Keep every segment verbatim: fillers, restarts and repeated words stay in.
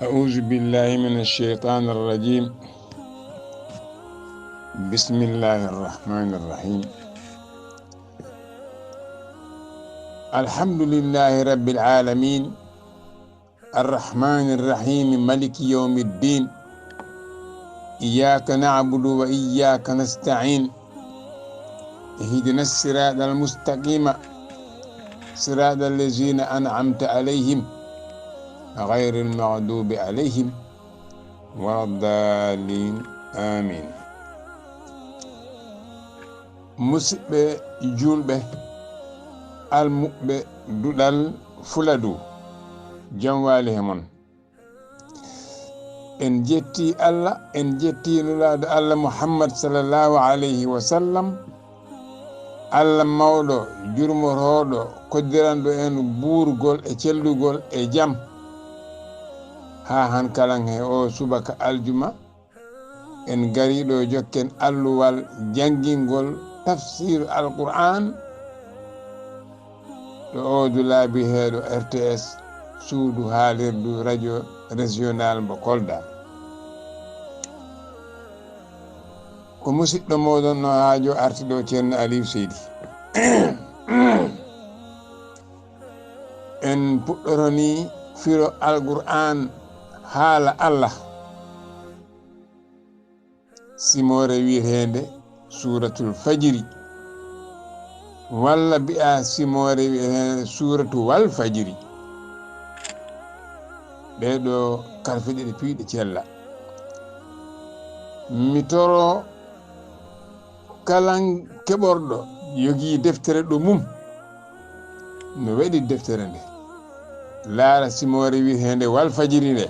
أعوذ بالله من الشيطان الرجيم. بسم الله الرحمن الرحيم. الحمد لله رب العالمين. الرحمن الرحيم. ملك يوم الدين. إياك نعبد وإياك نستعين. اهدنا الصراط المستقيم. صراط الذين أنعمت عليهم. غير المغضوب عليهم ولا الضالين. آمين. Musidɓe juulɓe, almuɓɓe duɗal Fuladu, jam waali he mon. En jetti Allah, en jetti Nulaaɗo Allah Muhammad sallallahu alayhi wa sallam. Allah mawɗo, jurmotooɗo, koddiranɗo en buurgol e cellugol e jam. Haa han kalan he o subaka aljuma, en gari ɗo jokken alluwal janngingol tafsir Alqur'an, ɗo o du laabi heeɗo R T S, suudu haalirdu radio régional mbo Kolda. Ko musidɗo moɗon no haajo arti ɗo, Ceerno Aliou Seydi. En puɗɗoroni firo Alqur'an, haala Allah. Simoore wiyeteende Suuratul Fajiri, walla mbi'a simoore wiyeteende Suuratu Wal Fajiri. Ɗee ɗo karfe ɗiɗi piiɗe cella. Mi toro kalan keɓorɗo yogii deftere ɗo mum, no weɗi deftere nde, laara simoore wiyeteende Wal Fajiri nde,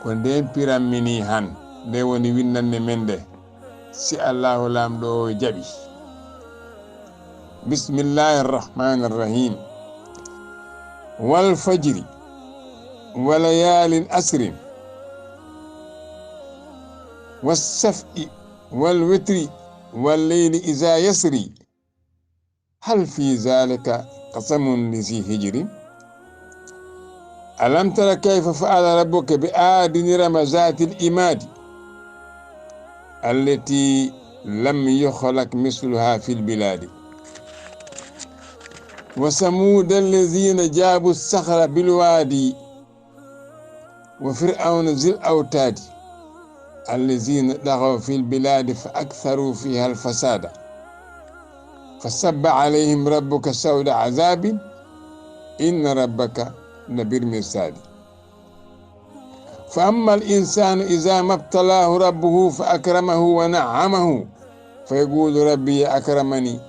ko ndeen piranmi nii han, nde woni winnande men nde, si Allaahu Laamɗo o jaɓi. Bismillaahi Arrahmaani Arrahiim. Wal fajri, wa layaalin asrin, was saf'i, wal witri, wal leyli izaa yasri. Hal fii zaalika qasamun li zii hijri. Alam tara kayfa fa'ala rabbuka bi aadin irama zaatil imaadi. Allatii lam yukhlaq misluhaa fil bilaadi. Wa samuuda allaziina jaabu saxra bil waadi. وفرعون ذي الأوتاد الذين طغوا في البلاد فأكثروا فيها الفساد فصب عليهم ربك سوط عذاب إن ربك لبالمرصاد. فأما الإنسان إذا ما ابتلاه ربه فأكرمه ونعمه فيقول ربي أكرمن.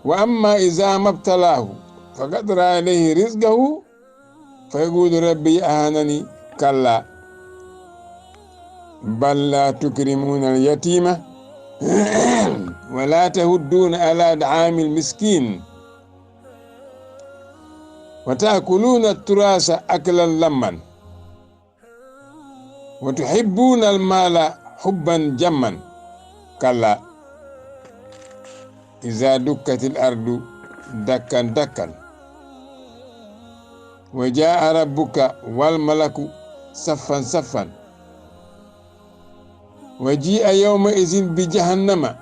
وأما إذا ما ابتلاه فقدر عليه رزقه فيقول ربي أهانن. كلا بل لا تكرمون اليتيم ولا تحضون على طعام المسكين وتأكلون التراث أكلا لما وتحبون المال حبا جما. كلا إذا دكت الأرض دكا دكا وجاء ربك والملك صفا صفا وجيء يومئذ بجهنم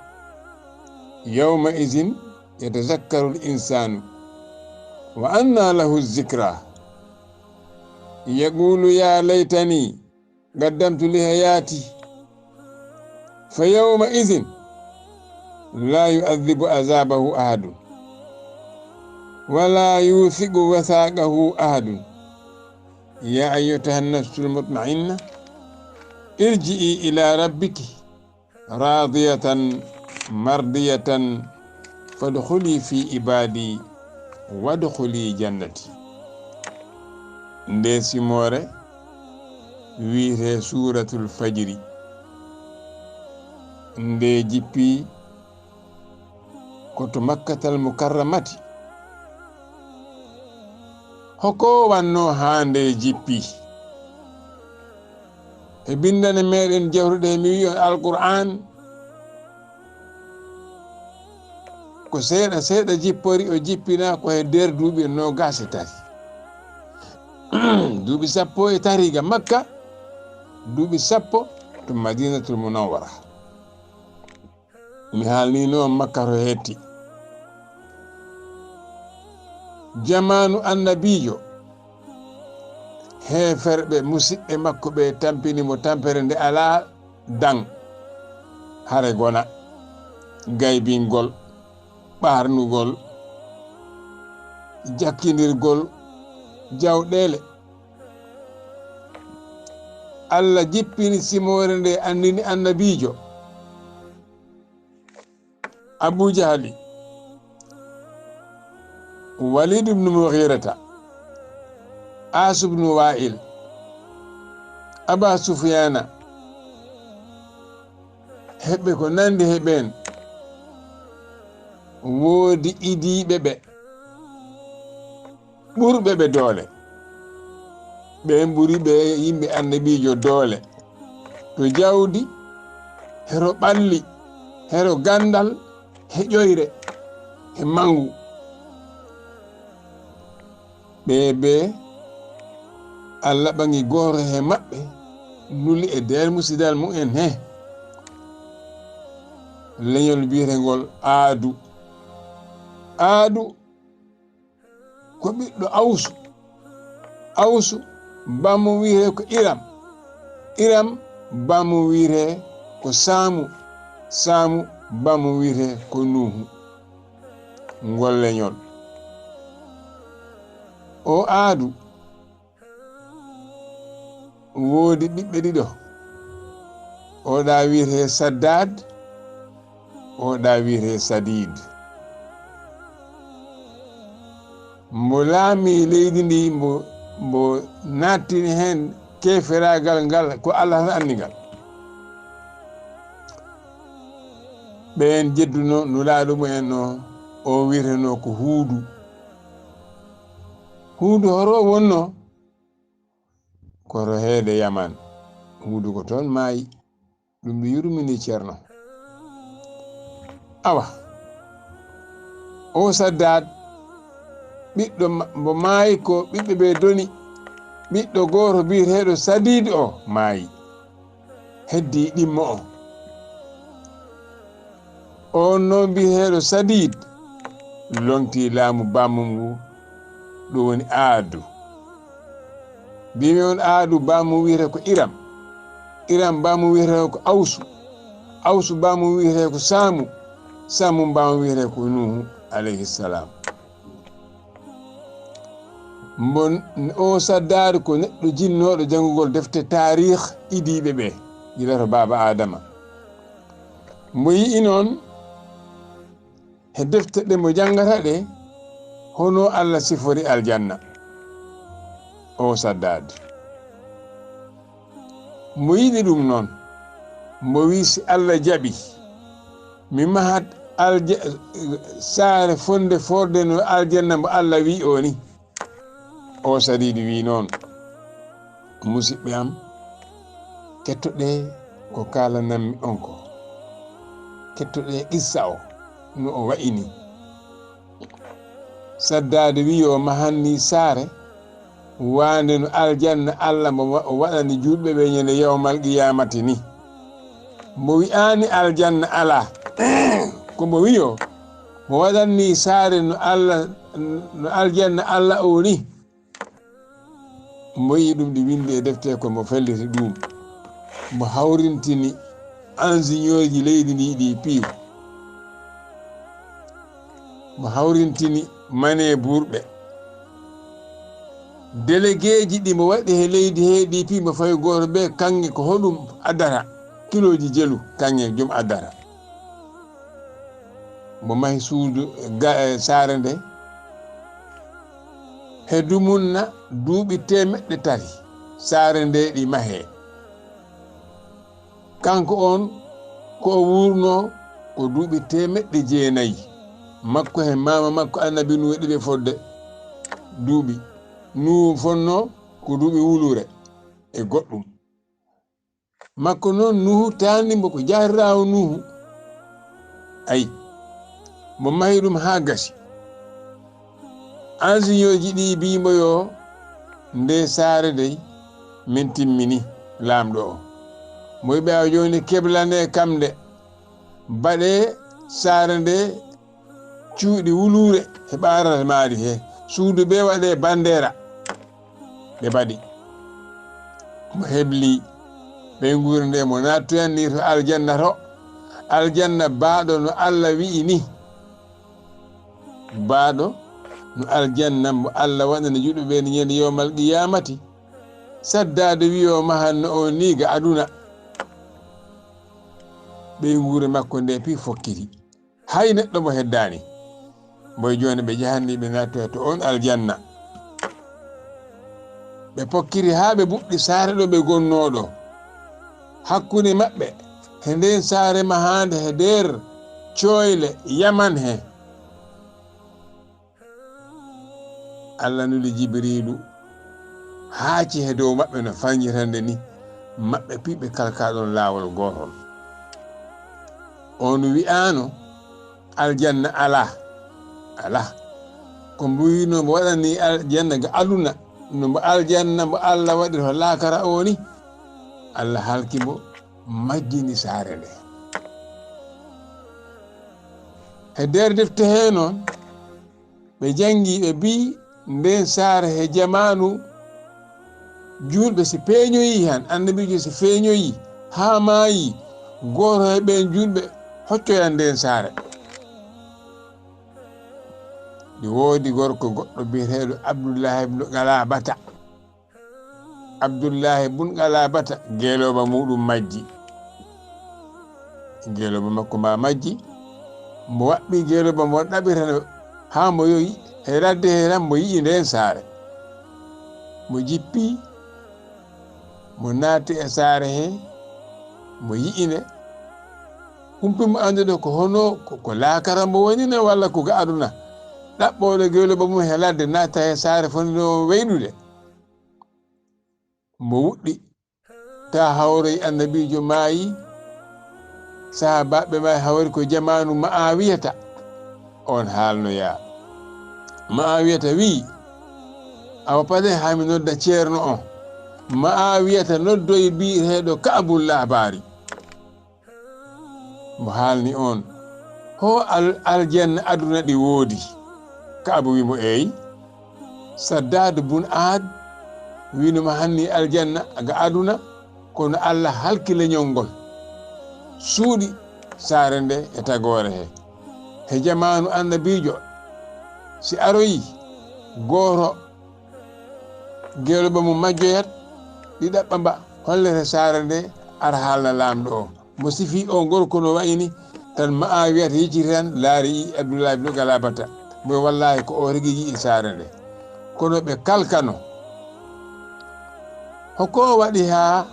يومئذ يتذكر الإنسان وأنى له الذكرى يقول يا ليتني قدمت لحياتي فيومئذ لا يعذب عذابه أحد ولا يوثق وثاقه أحد. يا أيتها النفس المطمئنة ارجعي إلى ربك راضية مرضية فادخلي في عبادي وادخلي جنتي. Nde simoore wiyetee Suuratul Fajri. Nde jippi ko to Makkatal Mukarramati. Hoko wanno haa nde jippi? E bindane meɗen jawruɗe, mi wi'i on Alqur'an ko seeɗa seeɗa jippori, o jippina ko he nder duuɓi noogaas e tati. Duuɓi sappo e tati ga Makka, duuɓi sappo to Madinatul Munawwara. Mi haalnino on Makka to hetti. Jamaanu Annabiijo, heeferɓe musiɓɓe makko ɓe tampini mo tampere nde alaa daŋ, hare gona, gaybingol, ɓaarnugol, jakkindirgol jawɗeele. Allah jippini simoore nde, anndini Annabiijo. Abu Jahali, Walid ibn Mughirata, As ibn Wa'il, Aba Sufyana, heɓɓe ko nandi he ɓeen, woodi idiiɓe ɓe, ɓurɓe ɓe doole. Ɓeen ɓuri ɓe yimɓe Annabiijo doole. To jawdi, hero ɓalli, hero ganndal, he ƴoyre, he manngu. Ɓe, ɓe Allah ɓaŋi gooto he maɓɓe, nuli e nder musidal mumen he leñol biyetengol Aadu. Aadu ko ɓiɗɗo Awsu. Awsu, bamum wiyetee ko Iram. Iram, bamum wiyetee ko Saamu. Saamu, bamum wiyetee ko Nuuhu. Ngol leñol. O Aadu, woodi ɓiɓɓe ɗiɗo. Oɗa wiyetee Saddaad, oɗa wiyetee Sadiid. Mbo laami leydi ndi, mbo, mbo nattini heen keeferaagal ngal, ko Allah tan anndi ngal. Ɓeen jedduno Nulaaɗo mumen o, o wiyeteno ko Huudu. Huudu horo wonno? Ko to heede Yaman. Huudu ko toon maayi. Ɗum mi yurmini Ceerno. Awa. O Saddaad, ɓiɗɗo ma-, mbo maayi ko ɓiɓɓe ɓe doni. Ɓiɗɗo gooto biyeteeɗo Sadiid o maayi. Heddi ɗimmo o. On noon biyeteeɗo Sadiid lomtii laamu bammum ngu, ɗum woni Aadu. Mbimi on Aadu bammum wiyetee ko Iram. Iram bammum wiyetee ko Awsu. Awsu bammum wiyetee ko Saamu. Saamu bammum wiyetee ko Nuuhu alayhi salam. Mbo n-, o Saddaadu ko neɗɗo jinnooɗo janngugol defte taariik idiiɓe ɓe, gila to baaba Aadama. Mbo yi'i noon he defte ɗe mo janngata ɗe, hono Allah sifori aljanna. O Saddaadu. Mo yiɗi ɗum noon, mo wi'i, "Si Allah jaɓi, mi mahat alja-, saare fonde forde no aljanna mbo Allah wi'i o ni." O Sadiidi wi'i noon, "Musiɓɓe am, kettoɗee ko kaalananmi on ko. Kettoɗee qissa o no o wa'i ni." Saddaadu wi'i o mahanni saare waande no aljanna Allah mo wa-, o waɗani juulɓe ɓe ñande yawmal qiyaamati ni. Mo wi'aani aljanna alaa. Ko mo wi'i o, mo waɗanni saare no Allah, no aljanna Allah o ni. Mo yi'i ɗum ɗi winndi e defte ko mo felliti ɗum. Mo hawrintini ansiñooji leydi ndi ɗi piiw. Mo hawrintini mane burɓe. Delegeeji ɗi mo waɗi he leydi he ɗi piiw mo fawi gooto ɓe kaŋŋe ko hoɗum addata kilooji jelu kaŋŋe jom addata. Mo mahi suudu ga-, eh, saare nde. He dumunna duuɓi teemeɗɗe tati saare nde ɗi mahee. Kanko on ko o wuurno ko duuɓi teemeɗɗe jeenayi. Makko he maama makko Annabi Nuuhu ɗiɓe fodde duuɓi. Nuuhu fonno ko duuɓi wulure e goɗɗum. Makko noon Nuuhu taandi mbo ko jaariraawo Nuuhu. Ayi, mo mahi ɗum haa gasi. Ansiñooji ɗi mbii mbo yo Nde saare dey, min timmini, laamɗo o. Mo wiɓe awa jooni keblane kam nde, baɗe saare nde cuuɗi wuluure he ɓaaral maari he, suudu be waɗe bandeera. Ɓe mbaɗi. Mo hebli ɓeynguure nde, mo nattoyanni to aljanna to. Aljanna baaɗo no Allah wi'i ni. Baaɗo no aljanna mo Allah waɗana juɗo ɓe ni ñande yowmal qiyamati. Saddaade wi'o mahanno on ni ga aduna. Ɓeynguure makko nde pi fokkiti. Hay neɗɗo mo heddaani. Mboy jooni ɓe jahanni ɓe nattoya to on aljanna. Ɓe pokkiri haa ɓe buɓɗi saare ɗo ɓe gonnooɗo. Hakkunde maɓɓe, he nden saare mahaande he nder cooyle Yaman he. Allah nuli Jibriilu, haaci he dow maɓɓe no fañirande ni, maɓɓe pi ɓe kalka ɗon laawol gootol. On wi'aano aljanna alaa, alaa. Ko mbo wi'no mbo waɗani aljanna ga aduna, no mbo aljanna mbo Allah waɗi to laakara o ni, Allah halki mbo, majjini saare nde. He nder defte he noon, ɓe janngi, ɓe mbi'i, nden saare he jamaanu juulɓe si peeñoyi han, annabiijo si feeñoyi haa maayi, gooto he ɓeen juulɓe hoccoyan nden saare. Ɗi woodi gorko goɗɗo biyeteeɗo Abdullahi ibnu Galabata. Abdullahi bun Galabata, geelooba muuɗum majji. Geelooba makko mba majji, mbo waɓɓi geelooba mo ɗaɓirano haa mbo yowi he ladde he tan mbo yi'i nden saare. Mbo jippi, mbo naati e saare he, mbo yi'i nde. Humpi mo anndude ko hono, ko, ko laakara mbo woni ne walla ko ga aduna. Ɗaɓɓooɗo geelooba mum he ladde naata he saare foti no weyɗude. Mbo wuɗɗi, ta hawroy annabiijo maayi, sahaabaaɓe maayi hawri ko jamaanu Ma'awiyata. On haalnoya. Ma'awiyata wi'i, "Awa pade haa mi nodda ceerno on." Ma'awiyata noddoyi bi'eteeɗo Ka'abul Ahbaari. Mbo haalni on, "Ho al-, aljanna aduna ɗi woodi?" Ka'abu wi'i mo, "Eey." Saddaadu bun Aad wi'no mo, "Hanni aljanna ga aduna, kono Allah halki leñol ngol. Suuɗi saare nde e tagoore he. He jamaanu annabiijo, si aroyi gooto geelooba mo majjoyat, ɗi ɗaɓɓa mba hollete saare nde, ara haalna laamɗo o." Mo sifi o gorko no wayi ni, tan Ma'awiyata yecciti tan, laari i Abdullahi ibnu Galabata. Mbo wallaahi ko o rigi yi'i saare nde. Kono ɓe kalkano. Hoko waɗi haa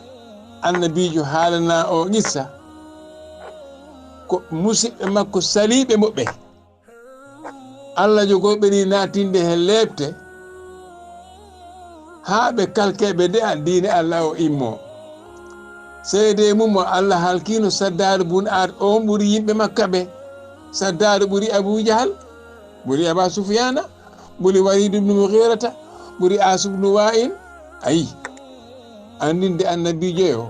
annabiijo haalana o qissa? Ko musiɓɓe makko saliiɓe mo ɓe. Allah jogo ɓe ni naatinde he leepte, haa ɓe kalke ɓe de'a diine Allah o immo. Seede mum o Allah halkino Saddaadu bun Aad, on ɓuri yimɓe Makka ɓe. Saddaadu ɓuri Abu Jahal, ɓuri Aba Sufyaana, ɓuri Waliid ibnu Mughirata, ɓuri Aas ibnu Wa'il. Ayi, anndinde annabiijo yo,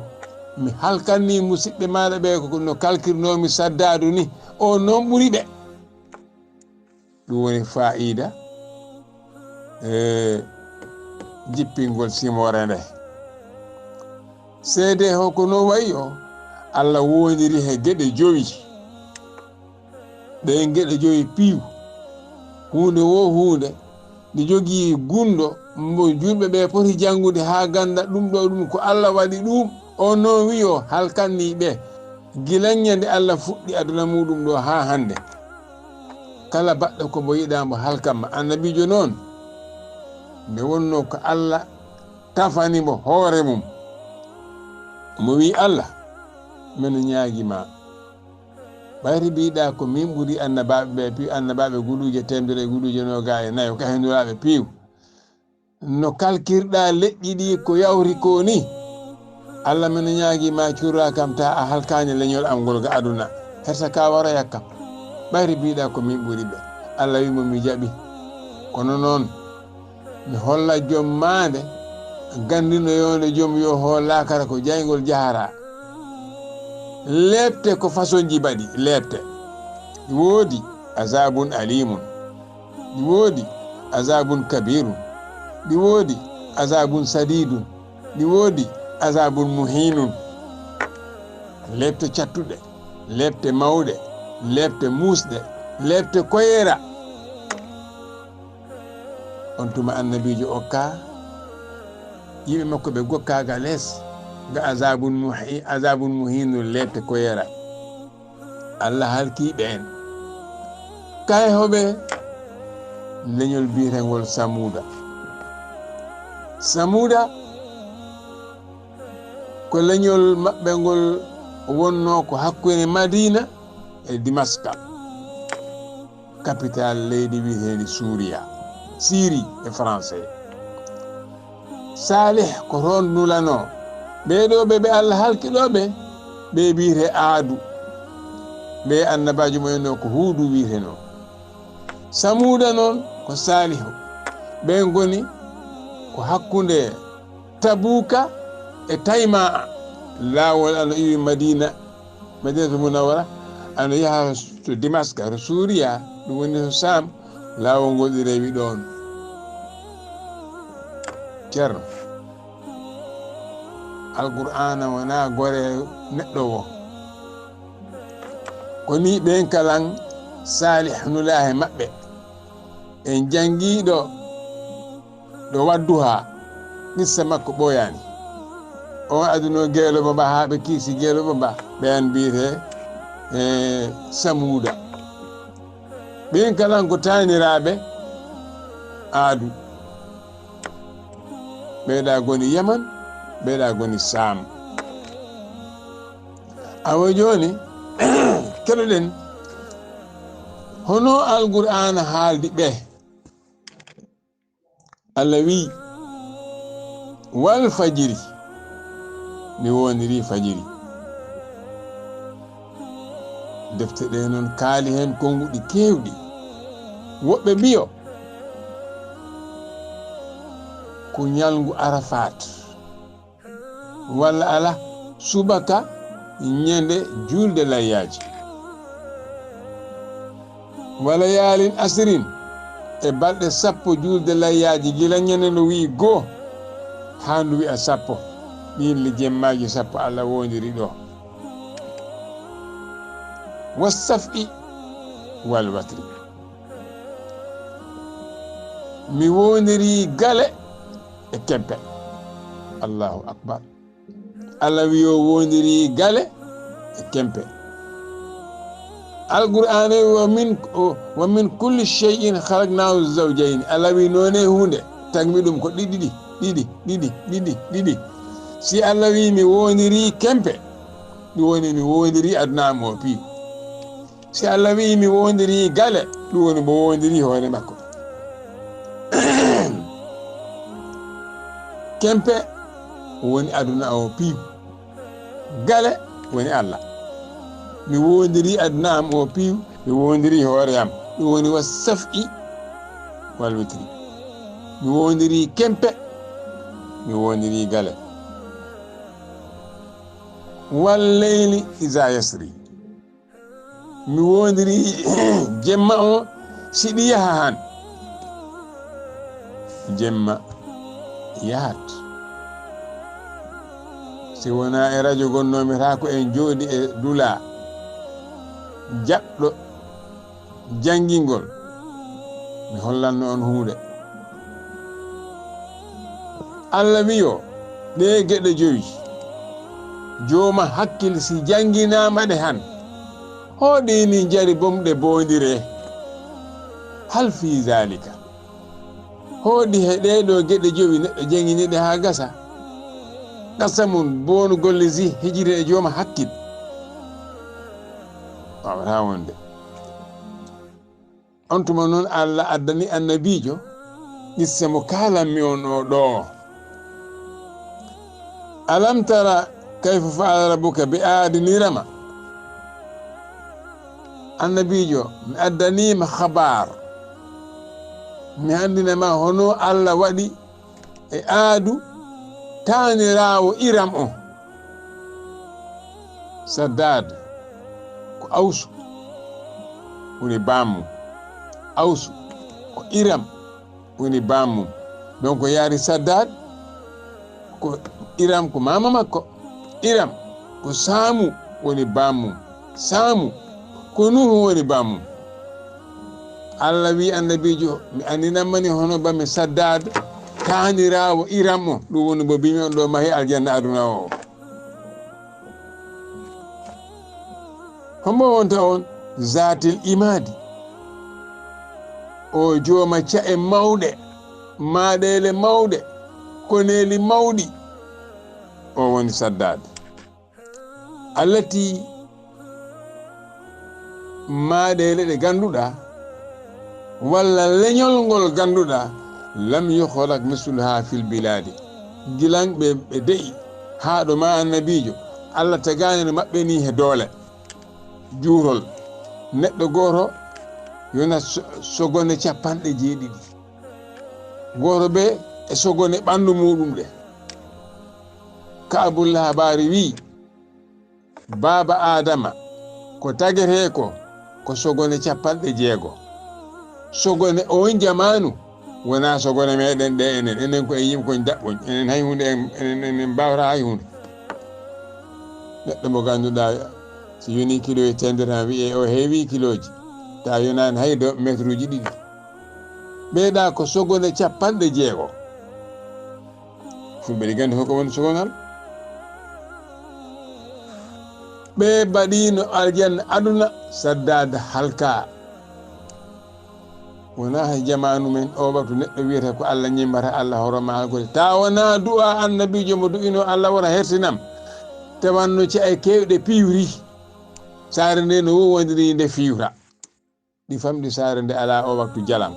mi halkanni musiɓɓe maaɗa ɓe ko no kalkirnoomi Saddaadu ni, on noon ɓuri ɓe. Ɗum woni faa'iida, e, jippingol simoore nde. Seede o ko no wayi o, Allah wondiri he geɗe jowi. Ɗeen geɗe jowi piiw. Huunde wo huunde, ɗi jogii gunndo mbo juulɓe ɓe poti janngude haa gannda ɗum ɗo ɗum ko Allah waɗi ɗum. On noon wi'i o halkanni ɓe gila ñande Allah fuɗɗi aduna muɗum ɗo haa hannde. Kala baɗɗo ko mbo yiɗaa mbo halkan ma. Annabiijo noon, nde wonnoo ko Allah tafani mbo hoore mum. Mo wi'i, "Allah, mino ñaagi ma. Ɓayri mbiɗa ko min ɓuri annabaaɓe ɓe, piiw annabaaɓe guluuje teemedere e guluuje noogaa e nayo, ka he nulaaɓe piiw. No kalkirɗa leƴƴi ɗi ko yawri ko ni. Allah, mino ñaagi ma, curra kam ta a halkaani leñol am ngol ga aduna. Hersa ka waroya kam. Ɓayri mbiɗa ko min ɓuri ɓe." Allah wi'i mo, "Mi jaɓi. Kono noon, mi holla jom maande." Gandino yonde joom yo hool laakara ko jayngol jahara. Leepte ko façon ji mbaɗi, leepte. Ɗi woodi azabun alimun. Ɗi woodi azabun kabirun. Ɗi woodi azabun sadidun. Ɗi woodi azabun muhinun. Leepte cattuɗe, leepte mawɗe, leepte muusɗe, leepte koyera. On tuma annabiijo okka yimɓe makko ɓe gokka ga les, ga azabun muhi-, azabun muhinun, leepte koyera. Allah halki ɓeen. Kay hoɓe? Leñol bi'etengol Samuuda. Samuuda ko leñol maɓɓe ngol wonnoo ko hakkunde Madiina e Dimaska, capital leydi wi'eteendi Suuriya, Siri e français. Saalih ko toon nulanoo. Ɓee ɗoo ɓe, ɓe Allah halki ɗoo ɓe, ɓe bi'etee Aadu. Ɓe annabaajo mumen o ko Huudu wi'etenoo. Samuuda noon ko Saalihu. Ɓeen ngoni ko hakkunde Tabuuka e Tayma'a. Laawol ana iwi Madiina, Madinatul Munawwara, ana yaha to Dimaska, to Suuriya, ɗum woni to Saam, laawol ngol ɗi rewi ɗoon. Ceerno, Alqur'aana wonaa gore neɗɗo o. Ko nii ɓeen kalan Saalih nulaaɓe maɓɓe. En janngii ɗo ɗo Wadduha, qissa makko ɓooyaani. On adunoo geelooba mba haa ɓe kiisi geelooba mba, ɓeen mbiyetee, e, Samuuda. Ɓeen kalan ko taaniraaɓe Aadu. Ɓeeɗa ngoni Yaman, ɓeeɗa ngoni Saam. Awa jooni, keɗoɗen, hono Alqur'aana haaldi ɓe? Allah wi'i, "Wal fajiri, mi woondirii fajiri." Defte ɗe noon kaali heen konnguɗi keewɗi. Woɓɓe mbiyo, ko ñalngu Arafaat. Walla ala subaka ñande juulde layyaaji. Wala yaalin asirin e balɗe sappo juulde layyaaji, gila ñande no wi'i goo haa ndu wi'a sappo. Ɗiin le jemmaaji sappo Allah woondiri ɗo. Wassaf'i wal watri. Mi woondiri gale e kempe. Allahu akbar. Allah wi'i o woondiri gale e kempe. Alqur'aana wi'i, "Wa min, wa min kulli shay'in khalaqnaa zawjayni." Allah wi'i noone huunde, tagmi ɗum ko ɗiɗi, ɗiɗi, ɗiɗi, ɗiɗi, ɗiɗi, ɗiɗi. Si Allah wi'i mi woondiri kempe, ɗum woni mi woondiri aduna am o piiw. Si Allah wi'i mi woondiri gale, ɗum woni mo woondiri hoore makko. Kempe woni aduna o piiw. Gale woni Allah. Mi woondiri aduna am o piiw, mi woondiri hoore am. Ɗum woni wa saf'i wal witri. Mi woondiri kempe, mi woondiri gale. Wal leyli iza yasri. Mi woondiri jemma o, si ɗi yaha han. Jemma yahat. Si wonaa e rajo gonnoomi, taa ko en jooɗi e dula jaɓɗo janngingol, mi hollanno on huunde. Allah wi'o, ɗee geɗe jowi, jooma hakkil si jannginaama ɗe han, hooɗi ni njari bom ɗe boondiree. Hal fii zaalika. Hooɗi he ɗee ɗoo geɗe jowi neɗɗo janngini ɗe haa gasa. Qasamun, boonu golle zi hijiri e jooma hakkil. Waawataa wonde. On tuma noon, Allah addani annabiijo qissa mo kaalanmi on o ɗoo. Alam tara kayfa fa'ala rabbuka bi Aadin irama. Annabiijo, mi addanii ma khabar. Mi anndina ma hono Allah waɗi e Aadu taaniraawo Iram on. Saddad ko Awsu woni baammum. Awsu ko Iram woni baammum. Donc yaari Saddad ko Iram ko maama makko. Iram ko Saamu woni baammum. Saamu ko Nuuhu woni baammum. Allah wi annabiijo, mi anndinanmani hono ba mi Saddad taaniraawo Iram on. Ɗum woni mo bimi on ɗo mahi aljanna aduna o. Hombo wonta on? Zatil imadi. O jooma ca'e mawɗe, maaɗeele mawɗe, koneeli mawɗi. O woni Saddad. Allati maaɗeele ɗe ganduɗa, walla leñol ngol ganduɗa, lam yukhlaq misluha fil biladi. Gilan ɓe, ɓe de'i haa ɗo ma annabiijo, Allah tagaani no maɓɓe ni he doole. Juurol. Neɗɗo gooto yona so-, sogone capanɗe jeeɗiɗi. Gooto ɓe e sogone ɓandu muɗum ɗe. Ka'bul Ahbari wi, baaba Adama ko tagete ko, ko sogone capanɗe jeego. Sogone on jamaanu wona sogone meɗen ɗe enen. Enen ko e yimkoñ daɓɓoñ. Enen hay hunde en, enen, enen mbawata hay hunde. Neɗɗo mo ganduɗa si yoni kilo e tendere tan wiye o heewi kiloji. Ta yonani hay do metruji ɗiɗi. Ɓeeɗa ko sogone capanɗe jeego. Fulɓe ɗi gandi fof ko woni sogonal. Ɓe baɗino aljanna aduna, Saddad halka. Wona hay jamaanu men o waktu neɗɗo wiyata ko Allah ñimmata, Allah horoma halkude. Ta wona du'a annabiijo mo du'ino Allah wona hersinam. Tawanno ca'e kewɗe piwri. Saare nde no wowondiri nde fiwra. Ɗi famɗi saare nde alaa o waktu jalam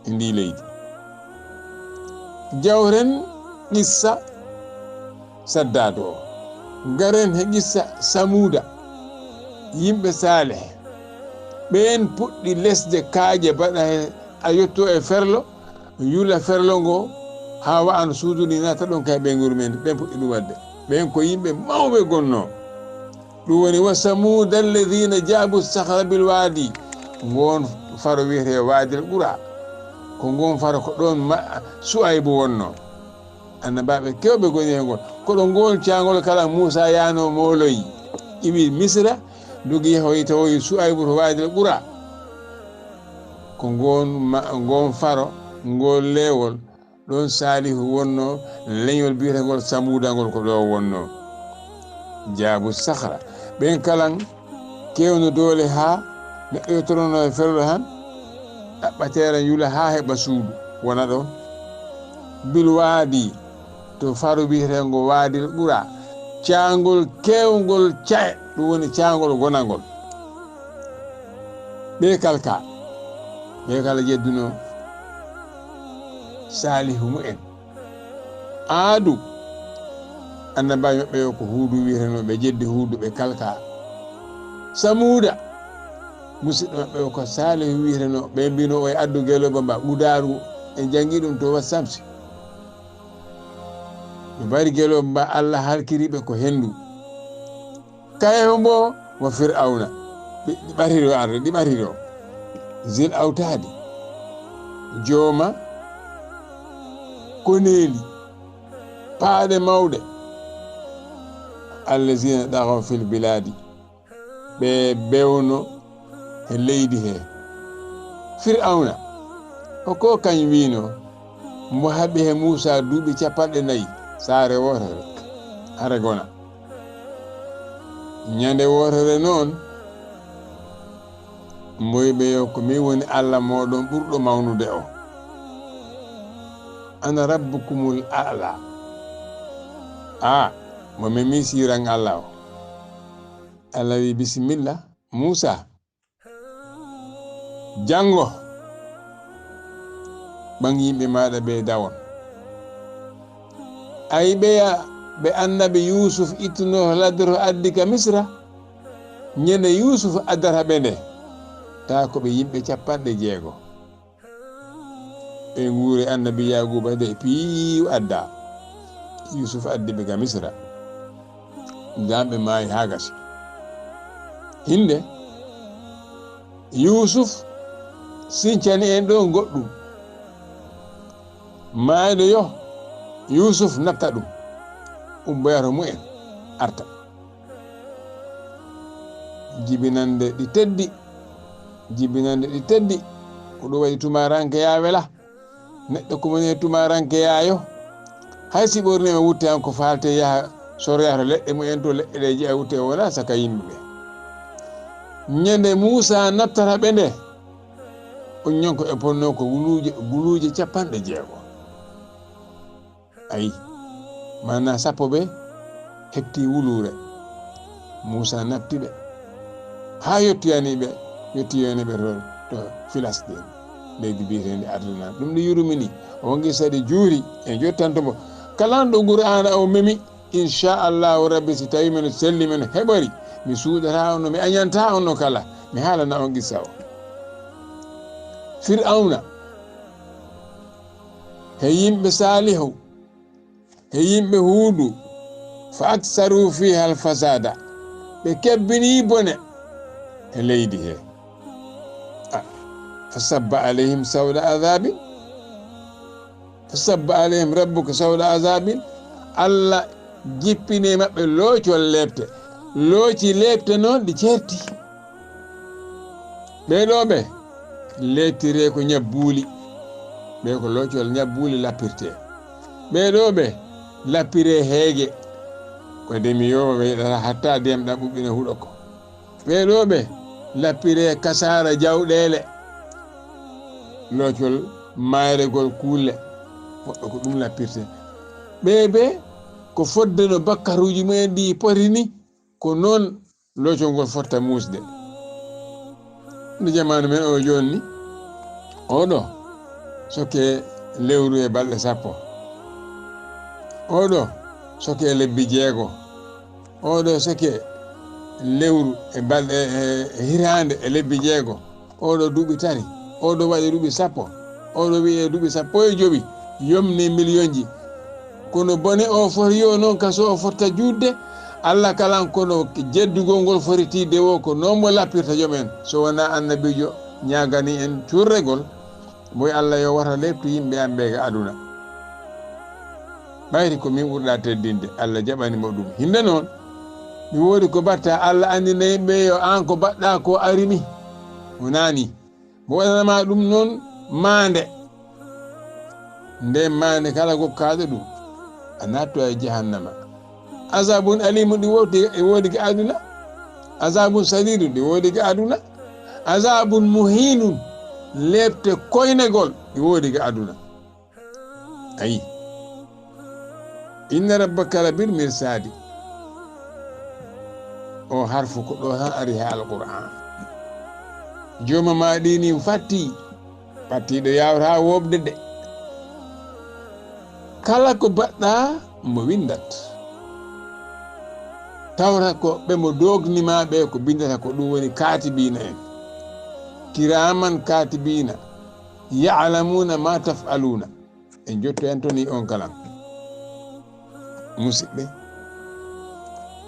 e ndi leydi. Jawren qissa Saddad o. Garen he qissa Samuuda, yimɓe Saalih. Ɓeen puɗɗi lesde kaaƴe baɗa he a yotto e ferlo, yula ferlo ngo haa wa'ano suudu ni naata ɗon kay ɓeynguure men. Ɓeen puɗɗi ɗum waɗde. Ɓeen ko yimɓe mawɓe gonnoo. Ɗum woni, "Wa samuuda alladina jaabu sakhra bil waadi." Ngoon faro wiyetee Waadil Qura. Ko ngoon faro ko ɗoon ma-, Suaybu wonnoo. Annabaaɓe kewɓe ngoni e ngol. Ko ɗo ngool caangol kala Muusa yaano mooloyi. Iwi Misra, dogi yahoyi tawoyi Suaybu to Waadil Qura. Ko ngoon ma-, ngoon faro, ngool leewol, ɗoon Saalihu wonnoo, leñol biyetengol Samuuda ngol ko ɗo wonnoo. Jaabu Sahra. Ɓeen kalan kewno doole haa neɗɗo yottoronoo e ferlo han, ɗaɓɓateera yula haa heɓa suudu, wona ɗoon. Bil Waadi, to faro biyetengo Waadil Qura, caangol kewngol ca'e, ɗum woni caangol gonangol. Ɓe kalka, ɓe kala jedduno Saalihu mu'en. Aadu, annabaajo maɓɓe o ko Huudu wiyeteno, ɓe jeddi Huudu, ɓe kalka. Samuuda, musidɗo maɓɓe o ko Saalihu wiyeteno, ɓe mbino o e addu gelooba mba, Udaaru, en janngi ɗum to Wassamsi. Ɓe mbari gelooba mba, Allah halkiri ɓe ko henndu. Kaye hombo wa Fir'awna. Ɗi, ɗi ɓatiri o arde, ɗi ɓatiri o. Zil Awtaadi. Jooma koneeli. Paaɗe mawɗe. Allazina ɗagaw fil bilaadi. Ɓe bewno he leydi he. Fir'awna, o ko kañ wiino, mbo haɓi he Muusa duuɓi capanɗe nayi, saare wootere, hare gona. Ñande wootere noon, mbo wiɓe yo ko min woni Allah mooɗon ɓurɗo mawnude o. Ana rabbukumul a'la. A, mo min mi siran Allah o. Allah wi, "Bisimilla, Muusa." Janngo, ɓan yimɓe maaɗa ɓe dawon. Ay ɓeya ɓe annabi Yuusuf ittuno ladoro addi ka Misra, ñande Yuusuf addata ɓe nde, taa ko ɓe yimɓe capanɗe jeego. Ɓe nguure annabi Yaaguuba de piiw adda. Yuusuf addi ɓe ga Misra. Gaa ɓe maayi haa gasi. Hinde, Yuusuf sincani en ɗo goɗɗum. Maayɗo yo, Yuusuf natta ɗum. Umboyata mumen arta. Jibinande ɗi teddi. Jibinande ɗi teddi. Ko ɗum waɗi tumaaranke yaa wela. Neɗɗo ko woni e tumaaranke yaayo. Hay si ɓorniima wutte han ko faalte yaha soroyata leɗɗe mumen to leɗɗe ɗe jeya wutte wona saka yimɓe ɓe. Ñande Muusa nattata ɓe nde, on ñon ko e ponno ko guluuje, guluuje capanɗe jeego. Ayi, maana sappo ɓe heɓti wuluure. Muusa natti ɓe. Haa yottoyani ɓe, yottoyani ɓe to, to Filistin, leydi biyeteendi Aduna. Ɗum ɗo yurumini, o wangi sadi juuri e jottanto mo. Kala ɗo Qur'aana o memi, inchallahu rabbi, si tawi men selli, men heɓori, mi suuɗata on no, mi añanta on no kala, mi haalana on qissa o. Fir'awna, he yimɓe Saalihu, he yimɓe Huudu, fa aksaru fiha alfasada, ɓe kebbini bone he leydi he. Ah, fa sabba alayhim sawda azabin, fa sabba alayhim rabbuka sawda azabin, Allah jippini maɓɓe loocol leepte, looci leepte noon ɗi ceerti. Ɓee ɗoo ɓe leeptiree ko ñabbuuli. Ɓee ko loocol ñabbuuli lappirtee. Ɓee ɗoo ɓe lappiree heege. Ko ndemi yo ɓe yeɗata hatta ndiyam ɗam ɓuɓɓina huɗo ko. Ɓee ɗoo ɓe lappiree kasaara jawɗeele. Loocol maayregol kuulle. Woɓɓe ko ɗum lappirtee. Ɓee ɓe ko fodde no bakkaruuji mumen ɗi poti ni. Ko noon loocol ngol fotta muusde. No jamaanu men o jooni ni, oɗo soke lewru e balɗe sappo. Oɗo soke lebbi jeego. Oɗo soke lewru e balɗe, e, e hitaande e lebbi jeego. Oɗo duuɓi tati, oɗo waɗi duuɓi sappo, oɗo wiye duuɓi sappo e jowi, yomni miliyonji. Kono bone o foti yo noon ka so o fotta juutde, Allah kalan kono jeddugol ngol foti tiiɗde wo ko noon mo lappirta joom en. So wonaa annabiijo ñaagani en cuurregol, mboy Allah yo wata leeptu yimɓe am ɓe ga aduna. Ɓayri ko min ɓurɗa teddinde, Allah jaɓani mo ɗum. Hinde noon, mi woodi ko batta Allah anndina yimɓe yo aan ko baɗɗa ko ari mi. O naani. Mo waɗanama ɗum noon maande. Nden maande kala gokkaaɗo ɗum, a naatto e jahannama. Azabun alimun ɗi woodi, ɗi woodi ga aduna. Azabun sadidun ɗi woodi ga aduna. Azabun muhinun, leepte koynegol ɗi woodi ga aduna. Ayi. Inna rabbaka labil mirsadi. O harfu ko ɗo tan ari ha Alqur'an. Jooma ma ɗinin fatti, fattiɗo yawata woɓde de. Kala ko baɗɗa mo windat. Tawata ko ɓe mo dognima ɓe ko bindata ko ɗum woni katibina en. Kiraman katibina. Ya'lamuna ma taf'aluna. En jotto en toni on kala. Musidɓe,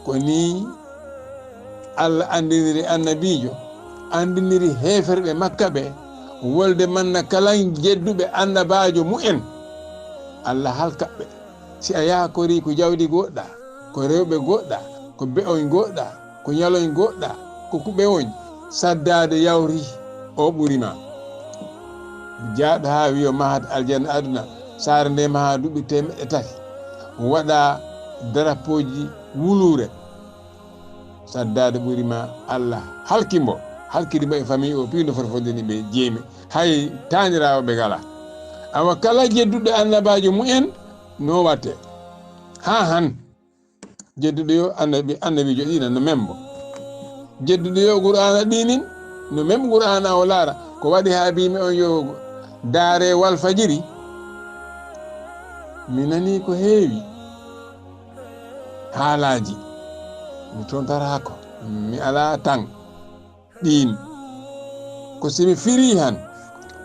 ko ni Allah andiniri annabiijo, andiniri heeferɓe Makka ɓe, wolde manna kala jedduɓe annabaajo mu'en, Allah halkaɓe. Si a yaha kori ko jawdi goɗɗa, ko rewɓe goɗɗa, ko be'oñ goɗɗa, ko ñaloñ goɗɗa, ko kuɓewoñ, saddaade yawri o ɓuri ma. Jaaɗo haa wiyo mahat aljanna aduna, saare nde maha duuɓi teemeɗɗe tati, waɗa darapooji wuluure, saddaade ɓuri ma. Allah halki mbo, halkidi mbo e famille o, piindo foti fodde ni ɓe jeemi, hay taaniraawo ɓe ngala. Awa kala jedduɗo annabaajo mu'en, no watte. Haa han. Jedduɗo yo annabi, annabiijo ɗiina no membo. Jedduɗo yo Qur'aana ɗiinin no membo Qur'aana o laara. Ko waɗi haa mbiimi on yo daare Walfajiri. Mi nani ko heewi haalaaji. Mi tontaraako. Mi alaa tan. Ɗiin. Ko si mi firii han,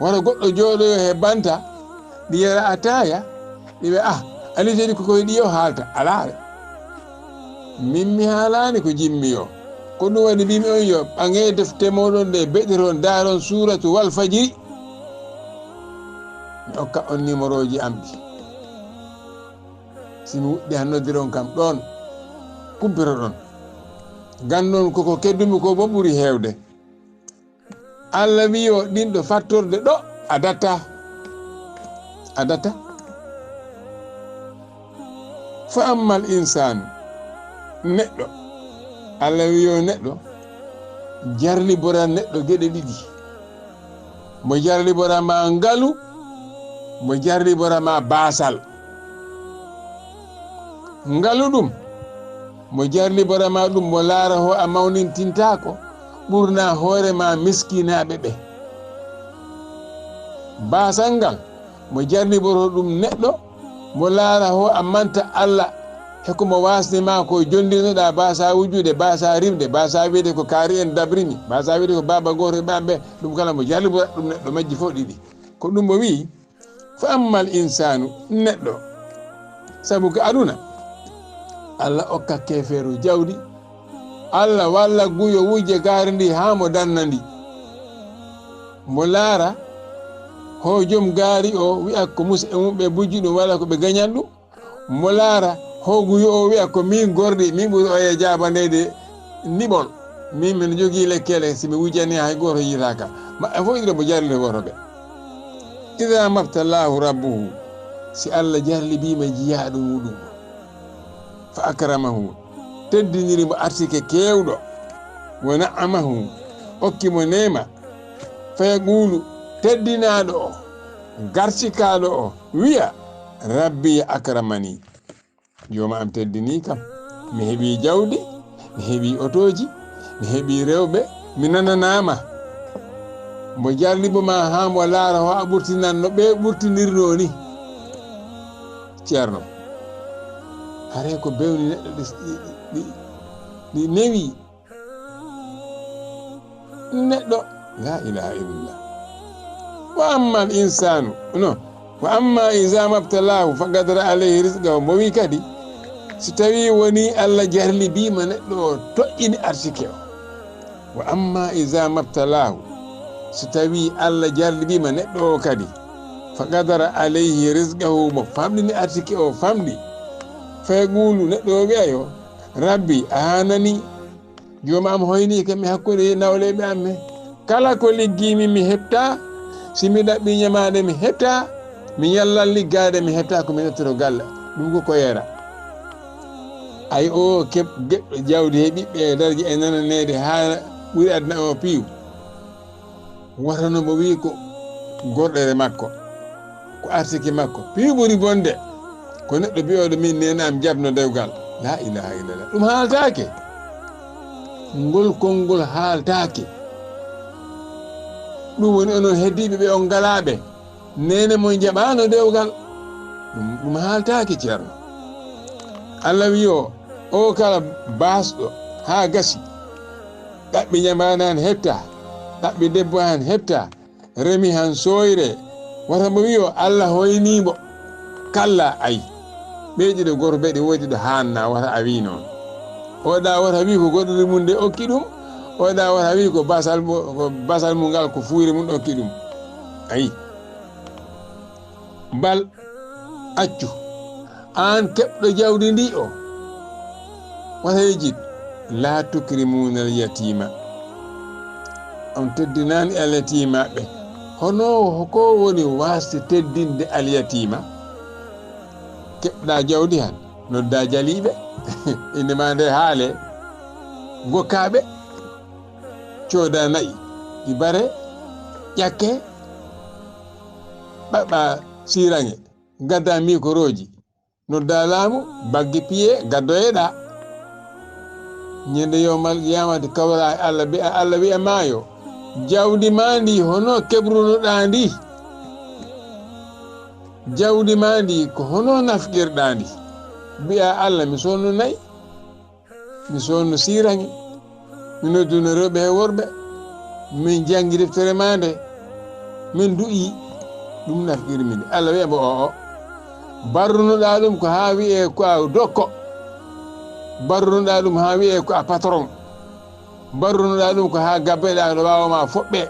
wata goɗɗo jooɗoyo he banta, ɗi yara ataaya, ɗi wi'a, ah, Alii tedi ko koye ɗi o haalta, alaa. Min mi haalaani ko jimmi o. Ko ɗum waɗi mbimi on yo ɓaŋe defte mooɗon ɗe, beɗiron, daaron suuratu wal fajiri. Mi okka on nimorooji am ɗi. Si mi wuɗɗi han noddiron kam ɗoon, kumpiroɗon. Ganndon ko ko keddumi ko bo ɓuri heewde. Alla wi'i o ɗin ɗo fattorde ɗo a datta. A datta. Fa ammal insaanu, neɗɗo. Alla wi'i o neɗɗo, jarlibora neɗɗo geɗe ɗiɗi. Mo jarlibora ma ngalu, mo jarlibora ma baasal. Ngalu ɗum, mo jarlibora ma ɗum, mo laara ho a mawnintintaako, ɓurna hoore ma miskinaaɓe ɓe. Baasal ngal, mo jarliboro ɗum neɗɗo, mo laara ho a manta Alla, he ko mo waasni ma ko jondirnoɗa, baasa wujude, baasa rimde, baasa wiide ko kaari en dabrimi, baasa wiide ko baaba gooto e ɓamɓe, ɗum kala mo jarlibora ɗum neɗɗo majji fof ɗiɗi. Ko ɗum o wi'i, fa ammal insaanu, neɗɗo. Sabu ko aduna, Alla okka keefeeru jawdi, Alla walla guyo wujje gaari ndi haa mo danna ndi. Mo laara, ho jom gaari o wi'a ko muse e mum ɓe bujji ɗum walla ko ɓe gañan ɗum. Mo laara, ho guyo o wi'a ko min gorɗi, min ɓuri oye jaabaneyde niɓol. Min min jogii lekkele, si mi wujjani hay gooto yiitaaka. Maɓɓe fof iɗo mo jarlino gooto ɓe. Idaa mabtalaahu rabbuhu, si Alla jarlibiima jiyaaɗo muɗum, fa akramahu, teddiniri mo arsike keewɗo, wa na'amahu, okki mo neema, fa yaquulu, teddinaaɗo o, garcikaaɗo o, wi'a, rabbi akramani. Jooma am teddinii kam. Mi heɓii jawdi, mi heɓii otooji, mi heɓii rewɓe, mi nananaama. Mo jarlibo ma haa mo laara ho a ɓurtinan no ɓe ɓurtinirnoo ni. Ceerno, haray ko bewni neɗɗo ɗi, ɗi, ɗi, ɗi newi. Neɗɗo, la ilaha illallah. Wa amma al insanu, no, wa amma iza mabtalahu fa qadara alayhi rizqahu, mo wi kadi, si tawi woni Allah jarlibiima neɗɗo o, toƴƴini arsike o. Wa amma iza mabtalahu, si tawi Allah jarlibiima neɗɗo o kadi, fa qadara alayhi rizqahu, mo famɗini arsike o, famɗi. Fa yaqulu, neɗɗo o wi'a yo, Rabbi, a hanani, Jooma am hoyni kam mi hakkunde nawleeɓe am ɓe. Kala ko liggiimi mi heɓta, si mi ɗaɓɓi ñamaande mi heɓta, mi ñallan liggaade mi heɓta ko mi nattoro galle. Ɗum ko koyeera. Ay o keɓ-, geɓɗo jawdi he ɓiɓɓe e darje e nananeede haa ɓuri aduna o piiw. Wata no mo wi'i ko gorɗere makko, ko arsike makko. Piiw ɓuri bonde ko neɗɗo bi'ooɗo min neene am jabno dewgal. La ilaha illallah. Ɗum haaltaake. Ngol konngol haaltaake. Ɗum woni onon heddiiɓe ɓe on ngalaaɓe. Neene mon jaɓaano dewgal. Ɗum, ɗum haaltaake, Ceerno. Allah wi'i o, o kala baasɗo haa gasi. Ɗaɓɓi ñamaande han heɓta, ɗaɓɓi debbo han heɓta, remi han sooyre. Wata mo wi'o Allah hoynii mo. Kalla ay. Ɓee ɗiɗo gooto beɗe woodi ɗo haanna wata a wi'i noon. Oɗa wata wi'i ko goɗɗo mum nde okki ɗum. Oɗa wata wi'i ko basal mo, ko basal mum ngal ko fuure mum okki ɗum. Ayi. Bal accu, aan keɓɗo jawdi ndi o, wata yejit, laa tukrimuuna al yatiima. On teddinaani al yatiima ɓe. Hono ko woni waasde teddinde al yatiima? Keɓɗa jawdi han, nodda jaliiɓe, innde ma nde haale, gokkaaɓe, cooda na'i, ɗi bare, ƴakke, ɓaɓɓa siiraŋe. Gadda mikorooji, nodda laamu, bagge piye, gaddoyeɗa. Ñande yowmal qiyamati kawra e Allah, mbi'a Allah wi'a maayo, jawdi ma ndi hono kebrunoɗa ndi? Jawdi ma ndi ko hono nafqirɗa ndi? Mbi'a Allah, mi sonnu nayi. Mi sonno siiraŋe, mi nodduno rewɓe e worɓe, min janngi deftere ma nde, min du'i, ɗum nafqirmi nde. Allah wi'a mbo, o'o, Barrunoɗaa ɗum ko haa wiyee ko a dokko. Barrunoɗaa ɗum haa wiyee ko a patron. Barrunoɗaa ɗum ko haa gabbeɗaa no ɓaawo ma foɓɓe.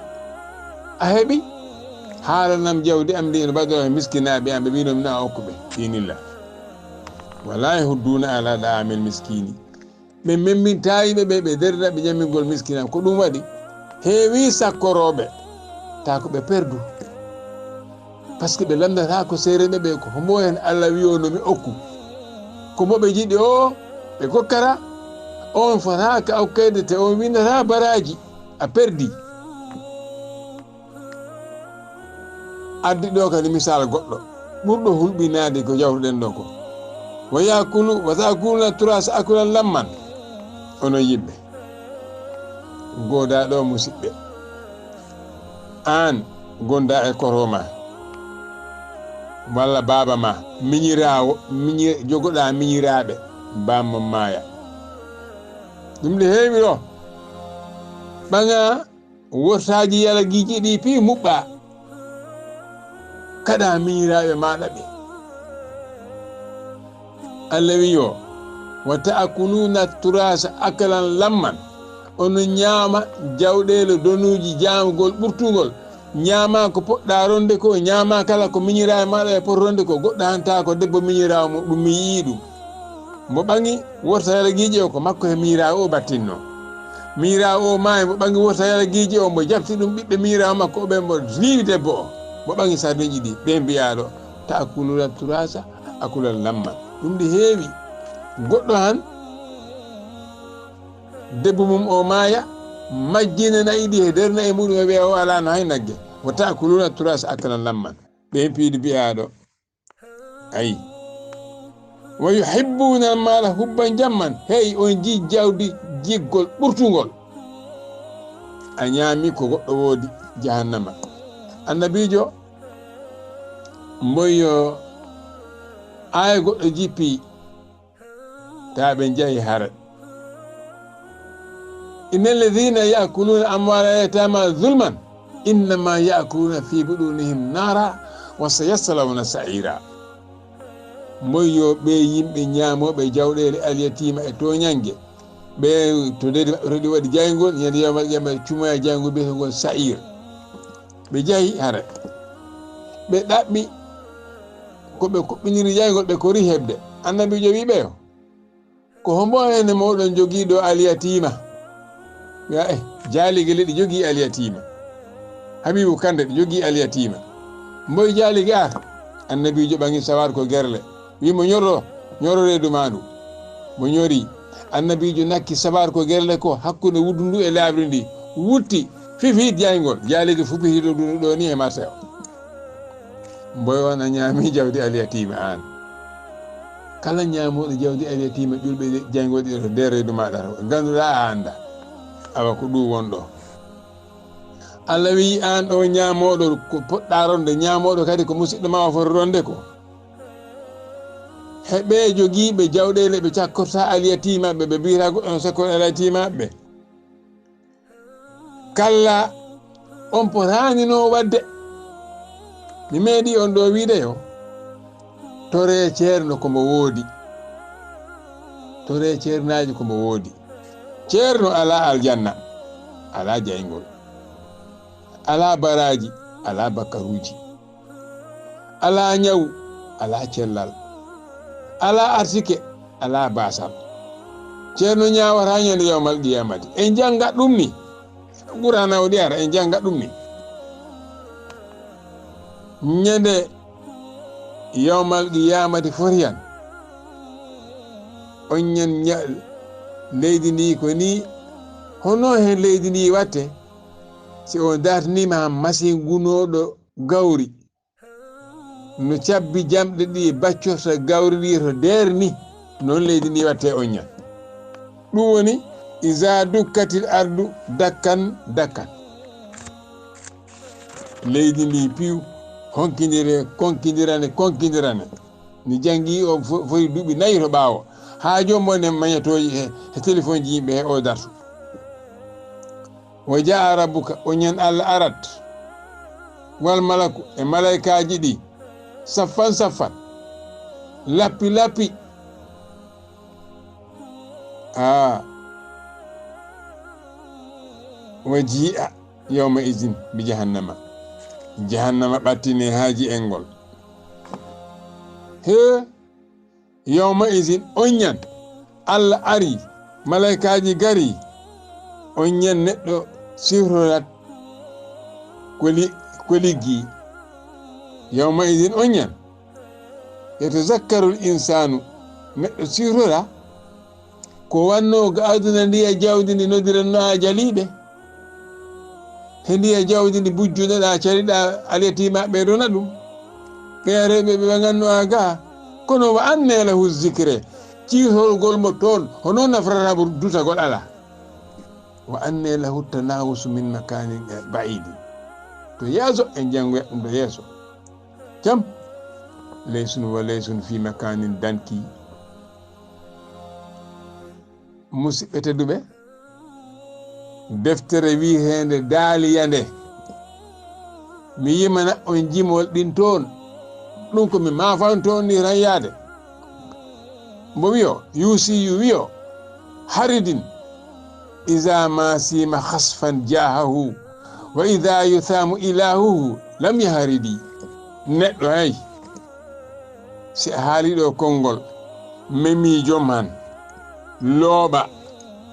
A heɓi? Haalanam jawdi am ndi no mbaɗɗo e miskinaaɓe am, ɓe mbino mi na okku ɓe. Finilla. Wala yahudduuna ala ɗa'amil miskini. Ɓe memmintaa yimɓe ɓe, ɓe derɗa ɓe ñammingol miskina. Ko ɗum waɗi heewi sakkorooɓe, taa ko ɓe perdu. Parce que ɓe lanndata ko seerenɓe ɓe, ko hombo en Allah wi'o no mi okku. Ko mo ɓe jiɗi o, ɓe gokkata. On fotaaka okkede te on winndata baraaji, a perdi. Addi ɗo kadi misal goɗɗo ɓurɗo hulɓinaade ko jawtuɗen ɗo ko. Wa yakulu, wa ta'kuluna turasa akulan lamman. Onon yimɓe, goodaa ɗo musiɓɓe. Aan gonda e koro ma, walla baaba ma, miñiraawo, miñi-, jogoɗaa miñiraaɓe, bammam maaya. Ɗum de heewi ɗo. Ɓaŋa wortaaji yalagiiji ɗi piyi muɓɓa. Kaɗa miñiraaɓe maaɗa ɓe. Allah wi'i o, "Wa ta'kuluna turasa akalan lamman." Onon ñaama jawɗeele donuuji jaamgol ɓurtungol. Ñaama ko poɗɗa ronde ko, ñaama kala ko miñiraaɓe maaɗa e poto ronde ko, goɗɗo hanta ko debbo miñiraawo mum, ɗum mi yi'i ɗum. Mo ɓaŋi worta yalagiije o, ko makko he miñiraawo o battinno. Miñiraawo o maayi, mo ɓaŋi worta yalagiije o, mo jaɓti ɗum ɓiɓɓe miñiraawo makko o ɓe mo riiwi debbo o. Mo ɓaŋi sarɗiiji ɗi, ɓe mbi'aɗo, "Ta'kuluna turasa akulan lamma." Ɗum ɗi heewi. Goɗɗo han, debbo mum o maaya, majjina na'i ɗi he nder na'i muɗum e ɓe o alano hay nagge. "Wa ta'kuluna turasa akalan lamman." Ɓe piidi mbi'aɗo, Ayi. "Wa yuhibbuna al-mala hubban jamman." Hey, on ji jawdi jiggol ɓurtungol. A ñaami ko goɗɗo woodi jahannama. Annabiijo, mboyo aaya goɗɗo jippi, ta ɓe njahi hare. "Innal ladhina ya'kuluna amwala yatama zulman, innama ya'kuluna fi budunihim nara, wa sayaslawna sa'ira." Moy yo ɓe yimɓe ñaamooɓe jawɗeele alyatiima e tooñannge, ɓe to ndedi maɓɓe to ɗi waɗi jayngol, ñande yawmal qiyama cumoya jayngol biyetengol sa'ir. Ɓe jahi hare. Ɓe ɗaɓɓi ko ɓe kuɓɓiniri jayngol, ɓe kori heɓde. Annabiijo wi ɓe yo, "Ko hombo ene mooɗon jogiiɗo alyatiima?" Wi'a, "Eh, jaalige le ɗi jogii alyatiima. Habibu Kande ɗi jogii alyatiima." "Mboy jaalige ar?" Annabiijo ɓaŋi sawar ko gerle. Wi mo, "Ñoro, ñoro reedu ma ndu." Mo ñori. Annabiijo nakki sawar ko gerle ko hakkunde wuddu ndu e laaɓri ndi. Wutti, fifi jayngol. Jaalige fupiti ɗo ɗo ni e marché o. Mboy on a ñaami jawdi alyatiima aan. Kala ñaamooɗo jawdi alyatiima ƴulɓe jayngol ɗi to nder reedu maaɗa to. Ngannduɗaa a annda. Awa ko ɗum wonɗo. Allah wi'i aan ɗo ñaamooɗo ko poɗɗa ronde, ñaamooɗo kadi ko musiɗɗo ma o foti ronde ko. He ɓe jogiiɓe jawɗeele ɓe cakkorta alyatiima ɓe, ɓe mbiyata goɗɗo no sakkor alyatiima ɓe. Kalla, on potaani no waɗde. Mi meeɗi on ɗo wiide yo, toree ceerno ko mbo woodi. Toree ceernaaji ko mbo woodi. Ceerno alaa aljanna, alaa jayngol, alaa baraaji, alaa bakkaruuji. Alaa ñaw, alaa cellal, alaa arsike, alaa baasal. Ceerno ñaawata ñande yawmal qiyamati. En jannga ɗum ni. Qur'aana o ɗi ara, en jannga ɗum ni. Ñande yawmal qiyamati foti han. On ñan ña-, leydi ndi ko ni, hono hen leydi ndi watte? Si on dartiniima han masingunooɗo gawri, no cabbi jamɗe ɗi baccorta gawri ndi to deer ni, noon leydi ndi watte on ñan. Ɗum woni, "Iza dukkatil ardu dakkan dakkan." Leydi ndi piw, honkindire, konkindirane, konkindirane. Mi janngi o fo-, foti duuɓi nayi to ɓaawo. Haa jooni mo ne mañatooji he, he telefonji yimɓe he o darto. "Wa jaa rabbuka", o ñan Allah arat. "Wal malaku", e malaykaaji ɗi. "Saffan saffan." lappi lappi. A, wa jii'a yawma izin bi jahannama. Jahannama ɓattine haa ji'el ngol. He, yawma izin, on ñan, Allah ari, malaykaaji gari, on ñan neɗɗo sifrorat ko li-, ko liggi. Yawma izin, on ñan, yatazakkarul insaanu, neɗɗo sifrora ko wannoo ga aduna ndi e jawdi ndi noddiranno a jaliiɓe. He ndi e jawdi ndi bujjunoɗa, caliɗa alyatiima ɓe rona ɗum. Ɓe rewɓe ɓe ganno a ga. Kono wa anne lahu zikre. Ciirtolgol mo toon, hono nafrata mo dutagol ala. Wa anne lahu tanawusu min makani ba'idi. To yeeso en janngoya ɗum to yeeso. Jam. Laysun wa laysun fi makanin danki. Musidɓe tedduɓe, deftere wiyeteende Daaliya nde, mi yimana on jimol ɗin toon. Ɗum ko mi maafanto on ni tan yaade. Mbo wiyo, yuusiyu wiyo, haridin, iza ma sima khasfan jahahu, wa iza yusamu ilahuhu, lam yaharidi. Neɗɗo hay, si a haali ɗo konngol, memi joom han, looɓa,